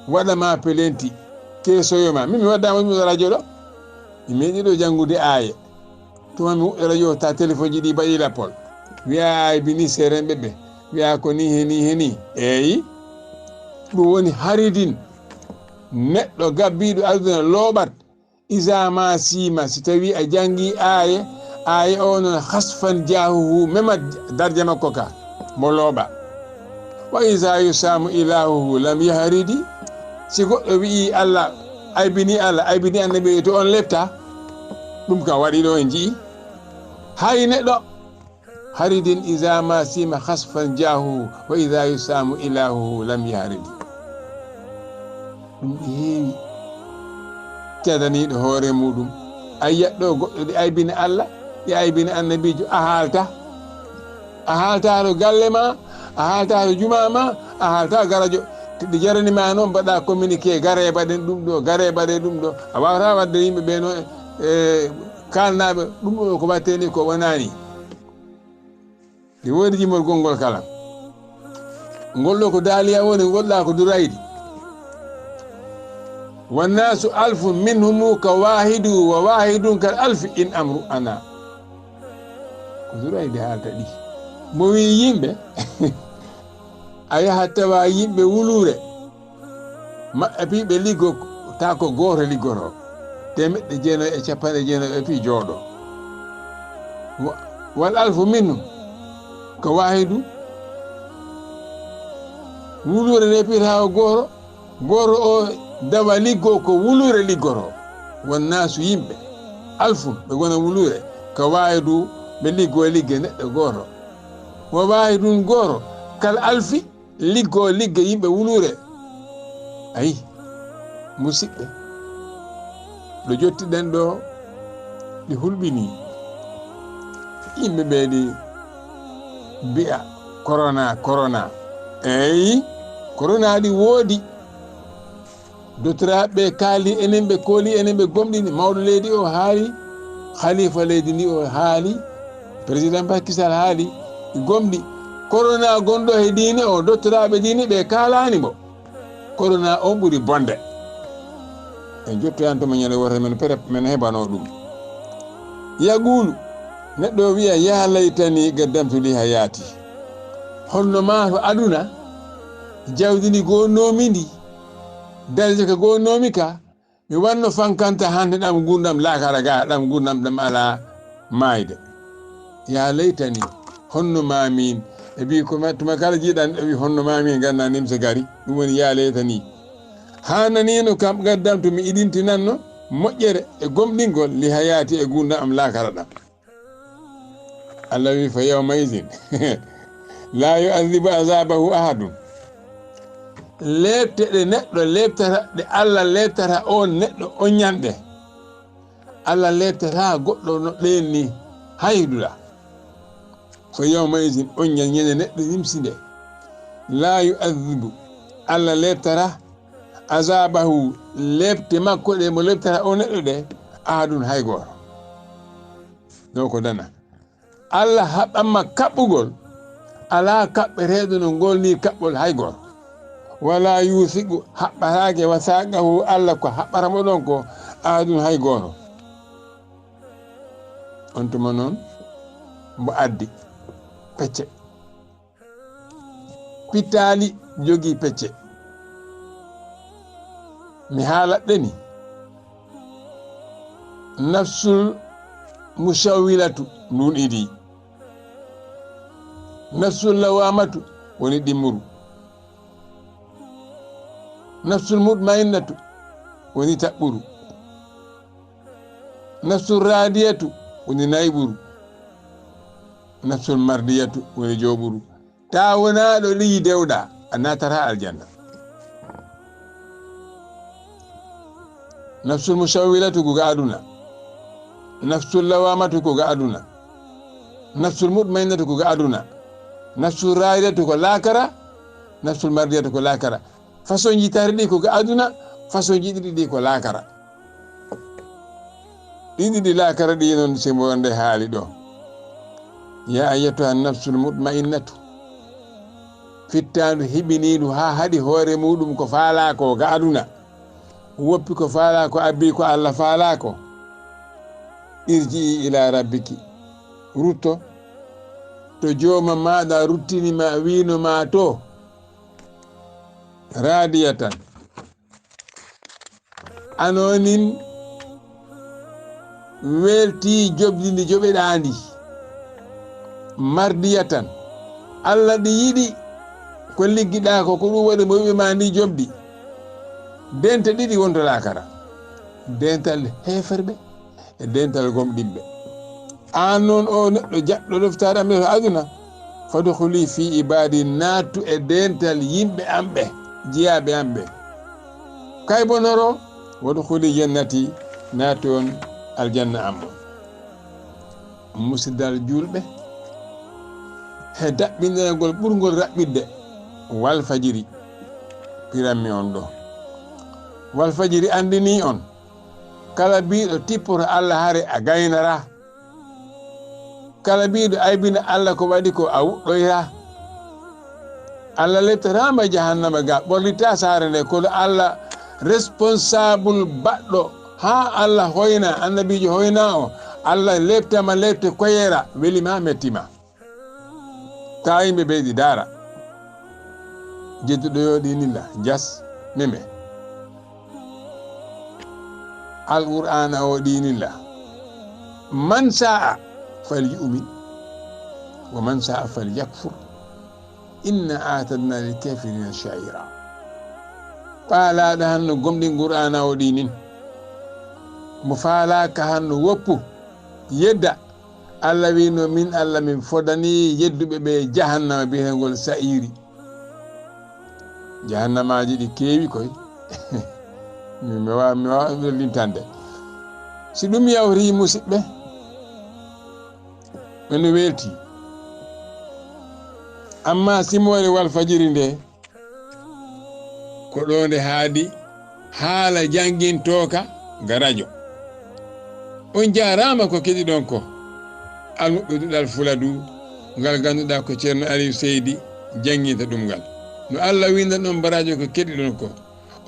waɗa ma pelenti, keesoyo ma. Min mi waddama ɗum ɗo radio ɗo. Mi meeɗi ɗo janngude aaye. Tuma mi wuɗɗo radio, ta téléphone ji ɗi mbaɗi lappol. Wiya ay bini seerenɓe ɓe. Wiya ko ni he ni he ni. Eeyi. Ɗum woni haridin. Neɗɗo gabbiiɗo aduna looɓat. Iza ma sima, si tawi a janngi aaye, aaye o noon khasfan jahuhu, mema darja makko ka, mo looɓa. Wa iza yusamu ilahuhu lam yahridi, si goɗɗo wi'i Allah aybini, Allah aybini annabi, to on lepta, ɗum kam waɗi ɗo en ji'i. Hay neɗɗo. Haridin iza ma sima khasfan jahuhu, wa iza yusamu ilahuhu lam yahridi. Ɗum ɗi heewi. Teddaniiɗo hoore muɗum. A yiyat ɗo goɗɗo ɗi aybini Allah, ɗi aybini annabiijo, a haalta. A haalta to galle ma, a haalta to juma ma, a haalta garajo. To ɗi jarani ma noon, mbaɗa communiqué, gare mbaɗen ɗum ɗo, gare mbaɗen ɗum ɗo. A waawata waɗde yimɓe ɓe noon, e, kaalnaaɓe ɗum ɗo ko waɗte ni, ko wonani. Ɗi woodi jimol gonngol kala. Ngol ɗo ko Daaliya woni, ngol ɗa ko Duraydi. Wannaasu alfun minhumu ka waahidu, wa waahidun kal alfi in amru ana. Ko Duraydi haalta ɗi. Mo wi yimɓe, a yahat tawa yimɓe wuluure. Maɓɓe fii ɓe liggo, taa ko gooto liggotoo. Teemeɗɗe jeenayi e capanɗe jeenayi e fii jooɗo. Wa-, wal alfu minhum ka waahidu. Wuluure nde fii taa ko gooto, gooto o dawa liggo ko wuluure liggotoo. Wannaasu yimɓe, alfu ɓe gona wuluure, ka waahidu ɓe liggo e ligge neɗɗo gooto. Wa waahidun gooto, kal alfi. Liggo ligge yimɓe wuluure. Ayi, musidɓe, ɗo jottiɗen ɗo, ɗi hulɓinii. Yimɓe ɓe ɗi mbi'a, "Korona, korona." Eyi, korona ɗi woodi. Dottoraaɓe ɓe kaali, enen ɓe kooli, enen ɓe gomɗini. Mawɗo leydi o haali, khalifa leydi ndi o haali, président Macky Sall haali, gomɗi. Korona gonɗo he diine o, dottoraaɓe diine ɓe kaalaani mbo. Korona on ɓuri bonde. En jottoyantoma ñande wootere men pere, men heɓano ɗum. Yaqulu, neɗɗo o wiya, "Ya laytani qaddamtu li hayati." Holno ma to aduna, jawdi ndi gonnoomi ndi, darja ka gonnoomi ka, mi wanno fankanta hande ɗam gurdam laakara ga, ɗam gurdam ɗam alaa maayde. Ya laytani, honno ma min, e bi ko ma, tuma kala jiiɗan, e wi honno ma min ganda nimse gari, ɗum woni ya laytani. Hananino kam gaddam to mi idintinanno moƴƴere e gomɗingol li hayati e gurdam am laakara ɗam. Allah wi, "Fa yawma izin la yu'adhibu azabahu ahadun." Leepte ɗe neɗɗo leeptata, ɗe Allah leeptata on neɗɗo, on ñande, Allah leeptata goɗɗo no ɗen ni hayduɗa. Fa yawma idin, on ñande, ñande neɗɗo nimsi nde, laa yu'adhibu, Allah leeptata, azabahu, leepte makko ɗe mo leeptata o neɗɗo ɗe, ahadun, hay gooto. Ɗo ko dana. Allah haɓɓamma kaɓɓugol, alaa kaɓɓeteeɗo no ngol ni kaɓɓol hay gooto. Wala yusiqu, haɓɓataake, wasaqahu, Allah ko haɓɓata mo ɗon ko, ahadun, hay gooto. On tuma noon, mbo addi pecce. Pittaali jogii pecce. Mi haalat ɗe ni. Nafsul musawwilatu, ndun idii. Nafsul lawamatu woni ɗimmuru. Nafsul mutmainnatu woni taɓɓuru. Nafsul radiyatu woni nayɓuru. Nafsul mardiyatu woni joɓuru. Ta wonaa ɗo ɗiyi dewɗa, a naatata aljanna. Nafsul musawwilatu ko ga aduna. Nafsul lawamatu ko ga aduna. Nafsul mutmainnatu ko ga aduna. Nafsul radiyatu ko laakara. Nafsul mardiyatu ko laakara. Façon ji tati ɗi ko ga aduna, façon ji ɗiɗi ɗi ko laakara. Ɗiɗi ɗi laakara ɗi noon, si mo wonde haali ɗo. Ya ayyatuha nafsul mutmainnatu. Fittaandu hiɓiniindu haa haɗi hoore muɗum ko faalaa ko ga aduna. Woppi ko faalaa ko, abbi ko Allah faalaa ko. Irji'i ila rabbiki. Rutto to jooma maaɗa ruttini ma, wiino ma to. Radiyatan. Anonin welti joɓdi ndi joɓeɗaa ndi. Mardiyatan. Allah ɗi yiɗi ko liggiɗaa ko, ko ɗum waɗi mo wiɓe ma ndi joɓdi. Dente ɗiɗi wonto laakara. Dental heeferɓe e dental gomɗinɓe. Aan noon, o neɗɗo jaɓɗo ɗoftaade am to aduna, fadkhuli fi ibadi, naattu e dental yimɓe am ɓe, jiyaaɓe am ɓe. Kay bonoro, wadkhuli jannati, naattu on aljanna am on. Musidal julɓe, he daɓɓinɗinagol ɓurngol raɓɓiɗde, Walfajiri, piranmi on ɗo. Walfajiri anndini on, kala biiɗo tippoto Allah hare a gaynara. Kala biiɗo aybina Allah ko waɗi ko a wuɗɗoyra. Allah lettataama jahannama ga, ɓorlita saare nde, kono Allah responsable baɗɗo haa Allah hoyna, annabiijo hoyna o, Allah leftama lefte koyera, welima mettima. Taa yimɓe ɓeydi daara. Jedduɗo yo ɗinilla, jas, meme. Alqur'aana o ɗinilla. Man sa'a falyu'min, wa man sa'a falyakfur. Inna a'tadna lil kafirina sa'ira. Faalaaɗo hanno gomɗin Qur'aana o ɗinin. Mo faalaaka hanno woppu, yedda. Allah wiino, min Allah min fodani yedduɓe ɓe jahannama biyetengol sa'iri. Jahannamaaji ɗi keewi koy. Mi, mi wa-, mi waawa ɗum lintande. Si ɗum yawti, musidɓe, ene weelti. Amma simoore Walfajiri nde, ko ɗo nde haadi haala janngintooka ga rajo. On jaaraama ko keɗiɗon ko. Almuɓɓe Duɗal Fuladu, ngal ngannduɗaa ko Ceerno Aliou Seydi jannginta ɗum ngal. No Allah winndan on baraajo ko keɗiɗon ko.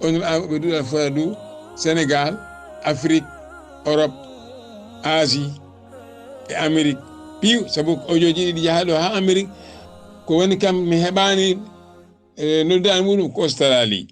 Onon almuɓɓe Duɗal Fuladu, Senegal, Afrik, Europe, Asie e Amérique. Piiw, sabu ko aujioji ɗiɗi jahaa ɗo haa Amérique. Ko woni kam mi heɓaani, eh, noddaani muɗum ko Australie.